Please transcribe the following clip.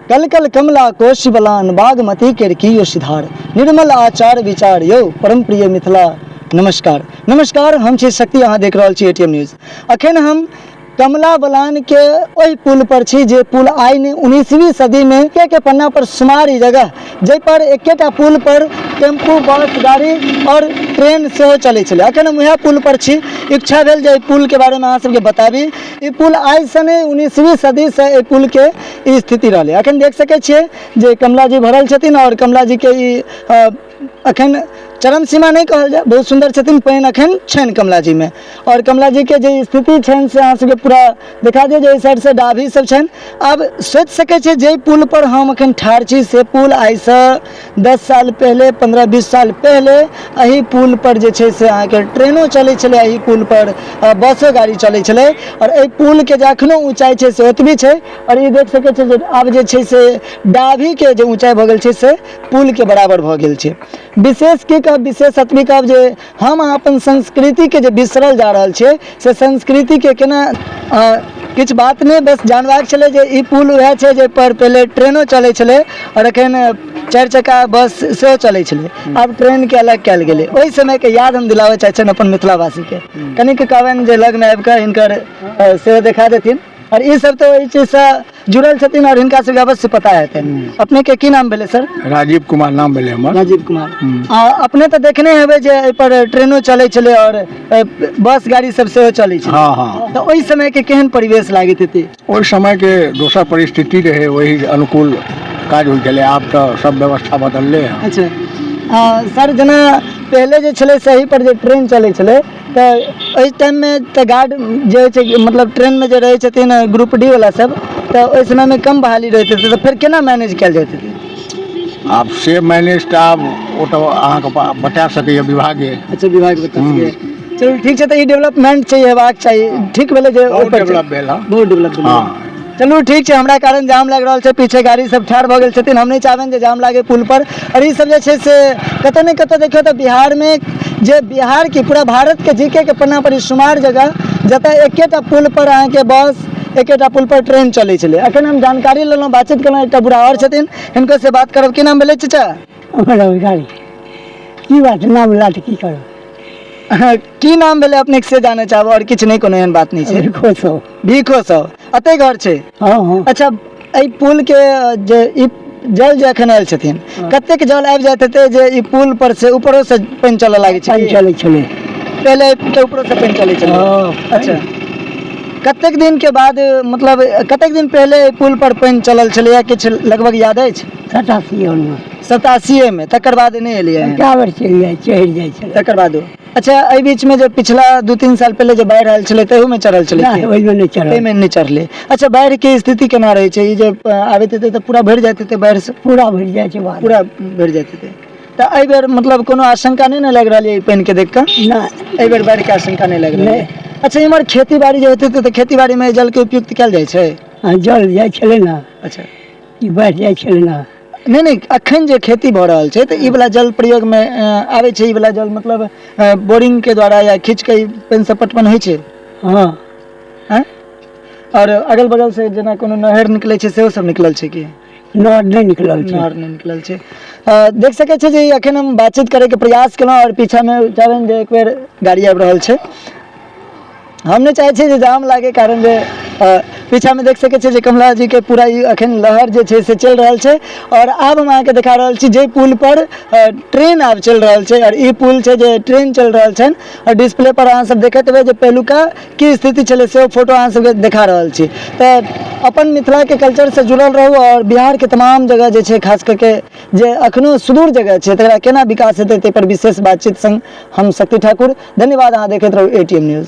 कल कल कमला कोश बलान बागमती केर की यो सिधार निर्मल आचार विचार यौ परम प्रिय मिथिला। नमस्कार नमस्कार, हम छी शक्ति, अहाँ देख रहल छी एटीएम न्यूज। अखन हम कमला बलान के ओहि पुल पर छी जे पुल आइ नहि 19वीं सदी में के पन्ना पर सुमार ई जगह जाहि पर एकेटा पुल पर टेम्पू बस गाड़ी और ट्रेन सेहो चलै छलै। अखन हम वएह पुल पर छी। इच्छा भेल जे एहि पुल के बारे में अहाँ सबके बताबी। ई पुल आइसँ नहि 19वीं सदीसँ एहि पुलके ई स्थिति रहलै। अखन देख सकै छियै जे कमला जी भरल छथिन और कमला जी के ई अखन चरम सीमा नहि कहल जाय, बहुत सुन्दर छथिन, पानि अखन छनि कमला जी में और कमला जी के जे स्थिति छनि से अहाँ सबके पूरा देखा दियौ जे एहि साइडसँ डाभी सब छनि। आब सोचि सकै छियै जाहि पुल पर हम अखन ठाढ़ छी से पुल आइसँ 10 साल पहिले 15-20 साल पहिले एहि पुल पर जे छै से अहाँके ट्रेनो चलै छलै, एहि पुल पर बसो गाड़ी चलै छलै और एहि पुलके जे अखनो ऊँचाइ छै से ओतबी छै। और ई देख सकै छियै जे आब जे छै से डाभीके जे ऊँचाइ भऽ गेल छै से पुलके बराबर भऽ गेल छै। विशेष की कहब, विशेष एतबी कहब जे हम अहाँ अपन संस्कृतिके जे बिसरल जा रहल छियै से संस्कृतिके केना किछु बात नहि, बस जानबाक छलै जे ई पुल उएह छै जाहिपर पहिले ट्रेनो चलै छलै आओर एखन 4 चक्का बस सेहो चलै छलै, आब ट्रेनके अलग कयल गेलै। ओहि समयके याद हम दिलाबऽ चाहै छियनि अपन मिथिलावासीके। कनिक कहबनि जे लगमे आबि कऽ हिनकर सेहो देखा देथिन और ई सब तऽ एहि चीजसँ जुड़ल छथिन और हिनका सबके अवश्य पता हेतनि। अपने के की नाम भेलै सर? राजीव कुमार नाम भेलै हमर। राजीव कुमार। अपने तऽ देखने हेबै जे एहि पर ट्रेनो चलै छलै और बस गाड़ी सब सेहो चलै छलै। हाँ हाँ। तऽ ओहि समय के केहन परिवेश लागैत हेतै? ओहि समय के दोसर परिस्थिति रहै, ओहि अनुकूल काज होइ छलै। आब तऽ सब व्यवस्था बदललै हँ। अच्छा सर, जेना पहिले जे छलै सही पर जे ट्रेन चलै छलै तऽ एहि टाइममे तऽ गार्ड जे होइ छै मतलब ट्रेनमे जे रहै छथिन ग्रुप डी वला सब, तऽ ओहि समयमे कम बहाली रहैत हेतै तऽ फेर केना मैनेज कयल जाइत हेतै? आब से मैनेज तऽ आब ओ तऽ अहाँके बता सकैए विभागे। अच्छा, विभाग बता सकैए। चलू ठीक छै, तऽ ई डेवलपमेंट छै, हेबाक चाही। ठीक भेलै जे बहुत डेवलप भेल हँ। बहुत डेवलप भेलै। हाँ। चलू ठीक छै, हमरा कारण जाम लागि रहल छै, पीछे गाड़ी सब ठाढ़ भऽ गेल छथिन। हम नहि चाहबनि जे जाम लागे पुल पर। और ई सब जे छै से कतौ ने कतौ देखियौ तऽ बिहारमे जे बिहार की पूरा भारतके जीके के पन्ना पर ई शुमार जगह जतऽ एकेटा पुल पर अहाँके बस एकेटा पुल पर ट्रेन चलै छलै। अखन हम जानकारी लेलहुँ, बातचीत केलहुँ, एकटा बूढ़ा आओर छथिन, हिनको से बात करब। की नाम भेलै चचा? गाड़ी की बात नाम ला तऽ की करब? की नाम भेलै अपनेके से जानऽ चाहब, आओर किछु नहि, कोनो एहन बात नहि छै। भिखो सब। भिखो सब एतै घर छै? हँ हँ। अच्छा, एहि पुल के जे ई जल जे एखन आयल छथिन, कतेक जल आबि जाइत हेतै जे ई पुल पर से ऊपरो से पानि चलऽ लागै छै? पानि चलै छलै पहिले तऽ ऊपरो से पानि चलै छलै। हँ। अच्छा, कतेक दिन के बाद, मतलब कतेक दिन पहिले एहि पुल पर पानि चलल छलैया, किछु लगभग याद अछि? 87 मे। 87 मे, तकर बाद नहि एलियै हन? कए बेर चलि जाइ, चढ़ि जाइ छलै। तकर बादो। अच्छा, एहि बीच में जे पिछला 2-3 साल पहिले जे बाढ़ि आयल छलै तहू में चढ़ल छलै? नहि, ओहिमे नहि चढ़ल। ताहिमे नहि चढ़लै। अच्छा, बाढ़ि के स्थिति केना रहै छै? ई जे आबैत हेतै तऽ पूरा भरि जाइत हेतै बाढ़ि से? पूरा भरि जाइ छै बाढ़ि। पूरा भरि जाइत हेतै। तऽ एहि बेर मतलब कोनो आशंका नहि ने लागि रहल यऽ ई पानि के देख कऽ? नहि। एहि बेर बाढ़ि के आशंका नहि लागि रहल नहि। यऽ। अच्छा, इम्हर खेती बाड़ी जे होइत हेतै तऽ खेती बाड़ी में जल के उपयुक्त कयल जाइ छै? हँ, जल जाइ छलै ने। अच्छा। ई बाढ़ि जाइ छलै ने। नहि नहि, अखन जे खेती भऽ रहल छै तऽ ई वला जल प्रयोगमे आबै छै? ई वला जल मतलब बोरिंग के द्वारा या खींच के ई पानि से पटवन होइ छै? हँ। आँय? आओर अगल बगल से जेना कोनो नहर निकलै छै सेहो सब निकलल छै की? नहर नहि निकलल छै। नहर नहि निकलल छै। देख सकै छियै जे ई अखन हम बातचीत करैके प्रयास केलहुँ आओर पीछामे चाहबनि जे एक बेर गाड़ी आबि रहल छै। हम नहि चाहै छियै जे जाम लागे, कारण जे पीछामे देख सकै छियै जे कमला जीके पूरा ई अखन लहर जे छै से चलि रहल छै। आओर आब हम अहाँके देखा रहल छी जाहि पुल पर ट्रेन आब चलि रहल छै आओर ई पुल छै जे ट्रेन चलि रहल छनि। आओर डिस्प्ले पर अहाँ सब देखैत हेबै जे पहिलुका की स्थिति छलै सेहो फोटो अहाँ सबके देखा रहल छी। तऽ अपन मिथिलाके कल्चरसँ जुड़ल रहू आओर बिहारके तमाम जगह जे छै, खास करके जे अखनो सुदूर जगह छै तकरा केना विकास हेतै ताहि पर विशेष बातचीत संग हम शक्ति ठाकुर। धन्यवाद, अहाँ देखैत रहू एटीएम न्यूज।